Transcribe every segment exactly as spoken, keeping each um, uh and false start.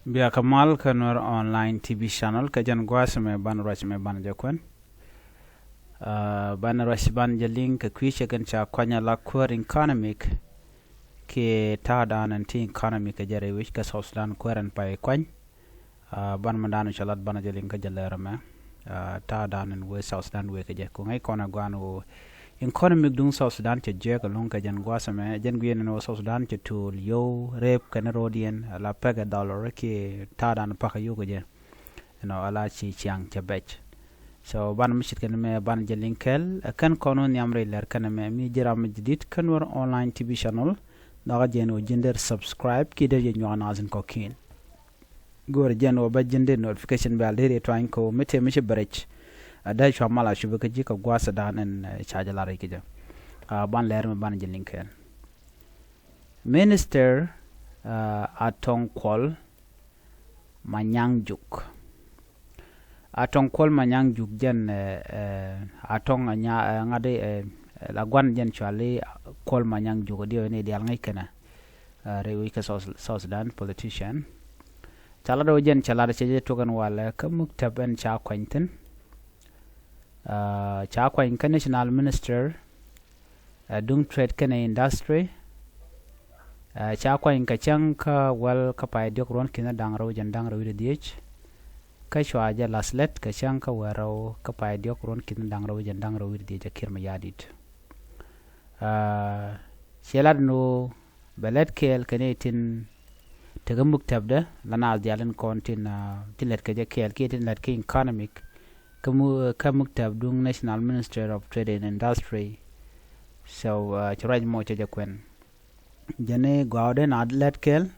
Bia kɛ mal kä Nuer Online T V channel, kɛ jɛn gua̱a̱th mɛ ban ruac mɛ ban jɛ kuɛn. Ah, ban ruac ban jɛ liŋ kɛ kui̱ cɛ kɛn ca kuany ala kuäär economic kiɛ ta̱a̱ dan ɛn ti economic kɛ jɛ rɛy wi̱c kɛ South Sudan kuäär ɛn pay kuany. Ah, ban mɛ dan cɛ lat ban jɛ liŋ kä jɛ lɛr mɛ. Ah, ta̱a̱ dan ɛn wee South Sudan wee kɛ jɛ ku ŋäc kɔn ɛ guan woo economic duŋ South Sudan cɛ jiɛk ɛlɔ̱ŋ kɛ jɛn gua̱a̱th mɛ, jɛn guiɛn ɛn woo South Sudan cɛ tuul yio̱w rep kɛn road yɛn ala pɛkɛ dollar kiɛ ta̱a̱ dan pakä yio̱w kɛ jɛ. Ɛnɔ ala ci ciaŋ cɛ bɛc. So ban mi cit kɛn mɛ ban jɛ liŋ kɛl ɛ kɛn kɔn wä nhiam rɛy lɛr kɛn mɛ mi ji̱ ram mi ji̱ dit kɛn wär Online T V channel. Dhɔkä jɛn wä ji̱n der subscribe kiɛ der jɛ nyuak nath in kɔ̱kiɛn. Go̱o̱rɛ jɛn wä bä ji̱n dee notification bell dee rɛ tuany kɛ wä mi tëë mi ci bɛ rɛc. A dee cua mal a cupɛ kä ji̱ kɛ gua̱a̱th dan ɛn, eh, ca jɛ lar i̱ kɛ jɛ. Ah, ban lɛr mi ban jɛ liŋ kɛn. Minister, ah, Atɔŋ Kuɔl Manyaŋ Juk. Atɔŋ Kuɔl Manyaŋ Juk jɛn, eh, eh, Atɔŋ a nya, eh, ŋa̱di, eh, eh, la guan jɛn cuali Kuɔl Manyaŋ Juk diɛ ni dial ŋäc kɛnɛ. Ah, rɛy wi̱c kä South, South Sudan politician. Ca lat wä jɛn ca lat cɛ jɛ tuɔk ɛn walɛ kä muktab ɛn ca kuany thi̱n. Ah, ca kuany kä National Minister, ah, duŋ trade kɛnɛ industry. Ah, ca kuany kɛ cäŋ kä wäl kä pay diɔk ruɔ̱n ki̱n da̱ŋ rɛw jɛn da̱ŋ rɛw wi̱cdɛ dhiec. Kä cua jɛ lath lɛt kɛ cäŋ kä wäl rɛw kä pay diɔk ruɔ̱n ki̱n da̱ŋ rɛw jɛn da̱ŋ rɛw wi̱cdɛ dhiec a Kiir Mayardit. Ah, ciɛ lat ni wä bɛ lɛt kɛɛl kɛ ni tin tekɛ muktabdɛ la naath dial in kɔn tin, ah, tin lɛt kɛ jɛ kɛɛl kiɛ tin lɛt kɛ economic kä mu, kä muktab duŋ National Minister of Trade and Industry. So, ah, ci ruac mɔ cɛ jɛ kuɛn. Jɛn ni gɔaawdɛ na lɛt kɛɛl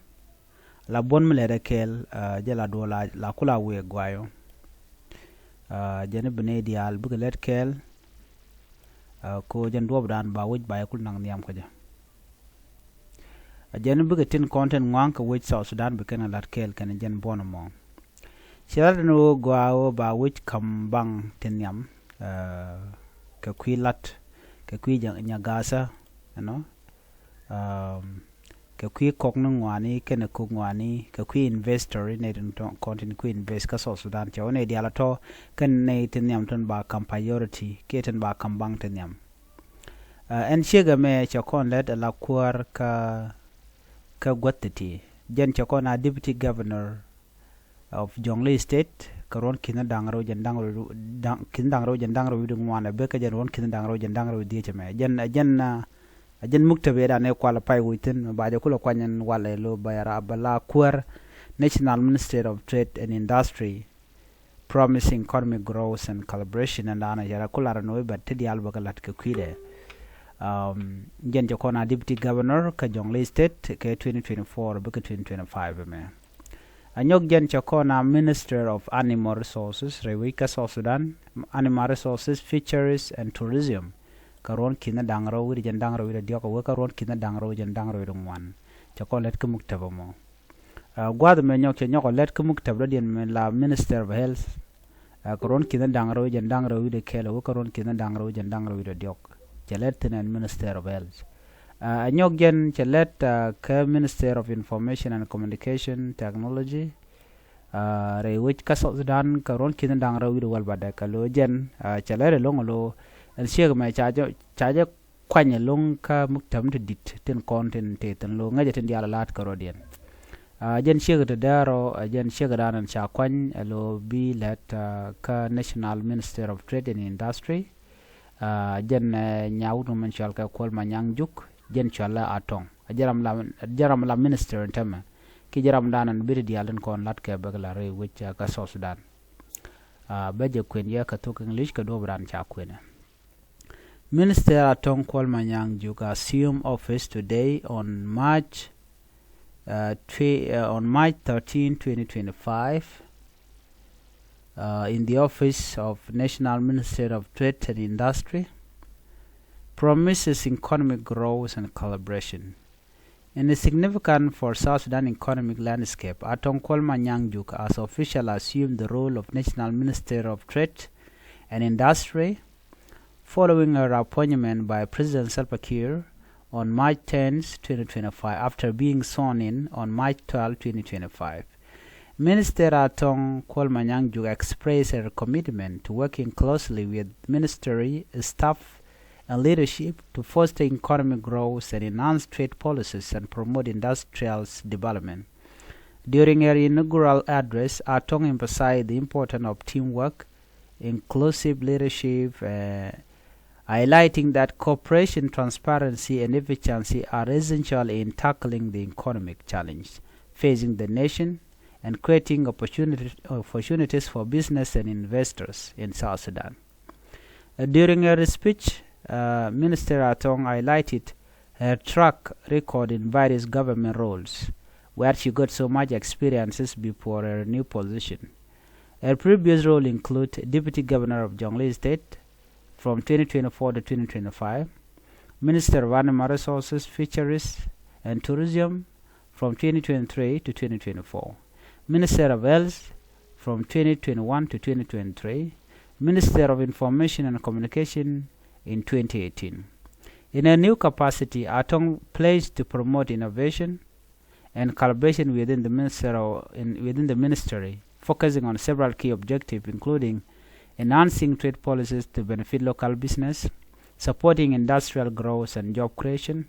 la buɔ̱n mi lɛt ɛ kɛɛl, ah, jɛ la duɔl la, la kula wëë gɔaayɔ. Ah, jɛn ni bi ni dial bikɛ lɛt kɛɛl, ah, ko jɛn duɔp dan ba wec ba yɛ kul naŋ nhiam kä jɛ. A jɛn bikɛ tin kɔn tin ŋua̱ŋ kɛ wec South Sudan bi kɛn a lat kɛɛl kɛn jɛn buɔn mɔ. Ci lat ni wä gɔaa wä ba wec kam baŋ tin nhiam, ah, kɛ kui̱ lat, kɛ kui̱ nyagasa, you know, um, kɛ kui̱ kɔk ni ŋuani kɛnɛ kok ŋuani, kɛ kui̱ investor inɛ tin tɔ-, kɔn tin kui̱ invest kä South Sudan cɛ wä nɛ dial a tɔ kɛn nɛ tin nhiam tin ba kam priority kiɛ tin ba kam baŋ tin nhiam. Ah, ɛn ciek ɛmɛ cɛ kɔn lɛt ala kuäär kä, kä gua̱th ti ti. Jɛn cɛ kɔn a deputy governor of Jonglei State kɛ ruɔ̱n ki̱n da̱ŋ rɛw jɛn da̱ŋ rɛw, da̱ŋ, ki̱n da̱ŋ rɛw jɛn da̱ŋ rɛw wi̱cdɛ ŋuan ɛ bek kä jɛn ruɔ̱n ki̱n da̱ŋ rɛw jɛn da̱ŋ rɛw dhiec ɛmɛ. Jɛn, jɛn, ah, jɛn muktab ɛ dan ɛ kual pay wi̱c thi̱n ba jɛ kulɛ kuany ɛn walɛ lo ba yɛ ra ba la kuäär National Minister of Trade and Industry. Promising economic growth and collaboration and ana yɛrɛ kular ni wä bɛ ti dial bä kɛ lat kɛ kui̱dɛ. Um, jɛn cɛ kɔn a deputy governor kä Jonglei State kɛ twenty twenty-four bä kɛ twenty twenty-five mɛ. A nyɔk jɛn cɛ kɔn a Minister of Animal Resources rɛy wi̱c kä South Sudan, Animal Resources, Fisheries and Tourism. Kä ruɔ̱n ki̱n da̱ŋ rɛw wi̱cdɛ jɛn da̱ŋ rɛw wi̱cdɛ diɔk a wä kä ruɔ̱n ki̱n da̱ŋ rɛw jɛn da̱ŋ rɛw wi̱cdɛ ŋuan. Cɛ kɔn lɛt kä muktab mɔ. Ah, gua̱th mɛ nyɔk cɛ nyɔk a lɛt kä muktab dɔ̱diɛn mɛ la Minister of Health. Ah, kä ruɔ̱n ki̱n da̱ŋ rɛw jɛn da̱ŋ rɛw wi̱cdɛ kɛl a wä kä ruɔ̱n ki̱n da̱ŋ rɛw jɛn daŋ rɛw wi̱cdɛ diɔk. Cɛ lɛt thi̱n ɛn Minister of Health. Ah, a nyɔk jɛn cɛ lɛt, ah, kä Minister of Information and Communication Technology. Ah, rɛy wec kä South Sudan kä ruɔ̱n ki̱n da̱ŋ rɛw wi̱cdɛ wäl batdɛ kɛ lo̱ jɛn, ah, cɛ lɛt ɛlɔ̱ŋ lo̱ ɛn ciek mɛ ca jɛ, ca jɛ kuany ɛlɔ̱ŋ kä muktab ti di̱t tin kɔn tin ti thi̱n lo̱ ŋäcɛ tin diaal a la̱a̱t kä rɔ̱diɛn. Ah, jɛn ciek ti dɛɛr ɔ, ah, jɛn ciek dan ɛn ca kuany ɛ lo̱ bi lɛt, ah, kä National Minister of Trade and Industry. Ah, jɛn, eh, nyawut mɛn cual kɛ Kuɔl Manyaŋ Juk, jɛn cual la Atɔŋ. Ah, jɛn ram la, jɛn ram la minister in tämɛ. Ki jɛn ram dan ɛn bi ti diaal tin kɔn lat kɛ bek la rɛy wec, ah, kä South Sudan. Ah, bɛ jɛ kuɛn yɛ kä thok English kä duɔp dan ca kuɛn. Minister Atong Kuol Manyang Juk assume office today on March, uh, twe-, uh, on March thirteen, twenty twenty-five, uh, in the office of National Minister of Trade and Industry, promises economic growth and collaboration. In a significant for South Sudan economic landscape, Atong Kuol Manyang Juk has officially assumed the role of National Minister of Trade and Industry following her appointment by President Salva Kiir on March tenth, twenty twenty-five, after being sworn in on March twelfth, twenty twenty-five. Minister Atong Kuol Manyang Juk expressed her commitment to working closely with ministry staff and leadership to foster economic growth and enhance trade policies and promote industrial development. During her inaugural address, Atong emphasized the importance of teamwork, inclusive leadership, uh, highlighting that cooperation, transparency, and efficiency are essential in tackling the economic challenge facing the nation and creating opportunity, opportunities for business and investors in South Sudan. Uh, during her speech, uh, Minister Atong highlighted her track record in various government roles, where she got so much experiences before her new position. Her previous role include Deputy Governor of Jonglei State from twenty twenty-four to twenty twenty-five, Minister of Animal Resources, Fisheries, and Tourism from twenty twenty-three to twenty twenty-four, Minister of Health from twenty twenty-one to twenty twenty-three, Minister of Information and Communication in twenty eighteen. In her new capacity, Atong pledged to promote innovation and collaboration within the minister or in, within the ministry, focusing on several key objectives, including enhancing trade policies to benefit local business, supporting industrial growth and job creation,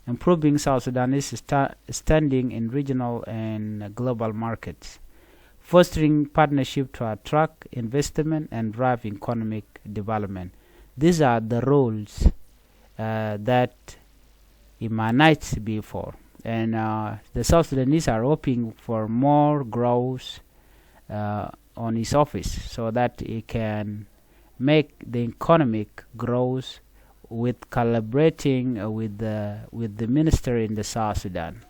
improving South Sudanese sta-, standing in regional and global markets, fostering partnership to attract investment and drive economic development. These are the roles, uh, that emanates before. And, uh, the South Sudanese are hoping for more growth, uh, on his office so that he can make the economic growth with collaborating, uh, with the, with the minister in the South Sudan.